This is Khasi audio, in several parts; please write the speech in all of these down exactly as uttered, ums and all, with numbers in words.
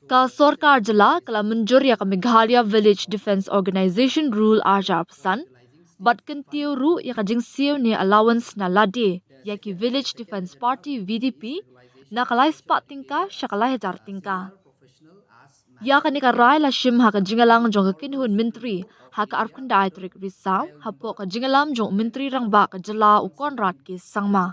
Ka sorkar jylla ka la mynjur ïa ka Meghalaya Village Defence Organisation Rule arhajar arphew san, bad kyntiew ruh ïa ka jingsiew ne allowance na lade ïa ki Village Defence Party, V D P, na ka lai spah tyngka sha ka lai hajar tyngka. Ïa kane ka rai la shim ha ka jingïalang jong ka kynhun myntri ha ka arphew khyndai tarik Risaw, hapoh ka jingïalam jong u Myntri Rangbah ka jylla u Conrad K Sangma.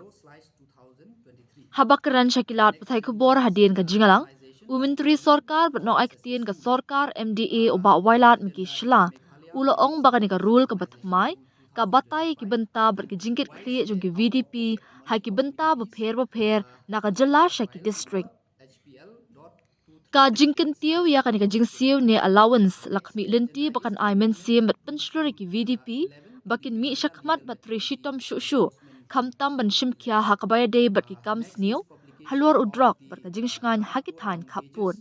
Haba kren sha ki lad pathai khubor hadien ka jingïalang, u Myntri Sorkar bad Nongai Ktien ka Sorkar M D A u Bah Wailadmiki Shylla u la ong ba kane ka rule kaba thymmai ka batai ïa ki bynta bad ki jingkitkhlieh jong ki V D P ha ki bynta bapher bapher na ka jylla sha ki district. Ka jingkyntiew ïa kane ka jingsiew ne allowance la khmih lynti ba kan ai mynsiem bad pynshlur ïa ki V D P ba kin mih shakhmat bad trei shitom shuh shuh, khamtam ban shim khia ha kaba ïadei bad ki kam sniew halor u drok bad ka jingshngaiñ ha ki thaiñ khappud.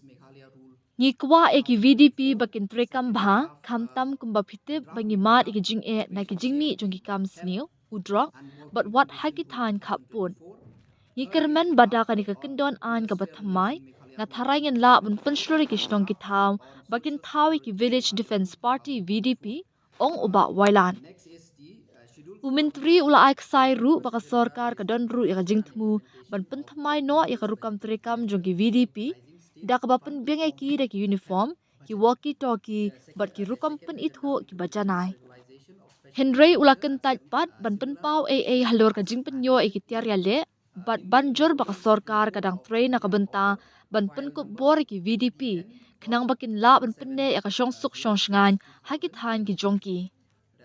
Ngi kwah ïa ki V D P ba kin treikam bha, khamtam kumba phi tip ba ngi mad ïa ki jingeh na ki jingmih jong ki kam sniew, u drok bad wat ha ki thaiñ khappud. Ngi kyrmen ba da kane ka kyndon aiñ kaba thymmai, nga tharai ngin lah ban pynshlur ïa ki shnong ki thaw ba kin thaw ïa ki Village Defence Party, V D P, ong u Bah Wailadmiki. U Myntri u la ai ksai ruh ba ka sorkar ka don ruh ïa ka jingthmu ban pynthymmai noh ïa ka rukom treikam jong ki V D P da kaba pynbiang ïa ki da ki uniform, ki walkie talkie bad ki rukom pynithuh kiba janai. Hynrei u la kyntait pat ban pynpaw ei ei halor ka jingpynïoh ïa ki tiar ïaleh bad ban jur ba ka sorkar ka dang trei na ka bynta ban pynkup bor ïa ki V D P khnang ba kin lah ban pynneh ïa ka shongsuk shongshngaiñ ha ki thaiñ ki jong ki.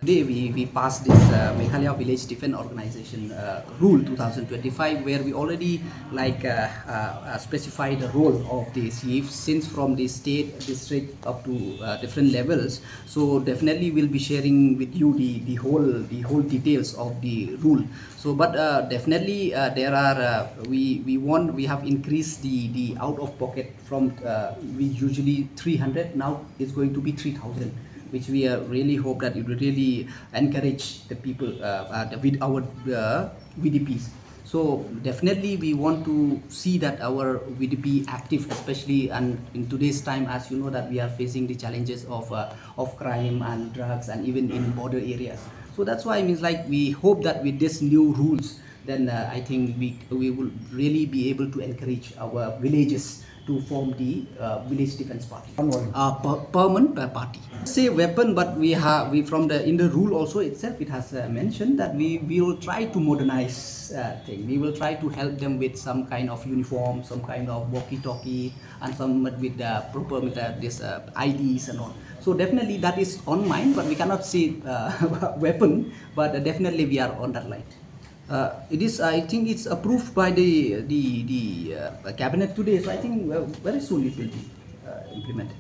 Today we, we passed this uh, Meghalaya Village Defense Organization uh, Rule two thousand twenty-five, where we already like uh, uh, uh, specify the role of the chiefs since from the state, district up to uh, different levels. So definitely we'll be sharing with you the, the whole the whole details of the rule. So, but uh, definitely uh, there are uh, we we want we have increased the the out of pocket from uh, we usually three hundred, now it's going to be three thousand, which we uh, really hope that it will really encourage the people uh, uh, the, with our uh, V D Ps. So definitely we want to see that our V D P active, especially and in today's time, as you know that we are facing the challenges of uh, of crime and drugs and even in border areas. So that's why it means like we hope that with these new rules, then uh, I think we we will really be able to encourage our villages to form the uh, village defense party. Uh, per, permanent per party. Say weapon, but we have we from the in the rule also itself it has uh, mentioned that we we will try to modernize uh, thing. We will try to help them with some kind of uniform, some kind of walkie-talkie, and some with the proper with the, this uh, I Ds and all. So definitely that is on mind, but we cannot say uh, weapon. But uh, definitely we are on that line. Uh, it is, I think it's approved by the the the uh, cabinet today. So I think uh, very soon it will be uh, implemented.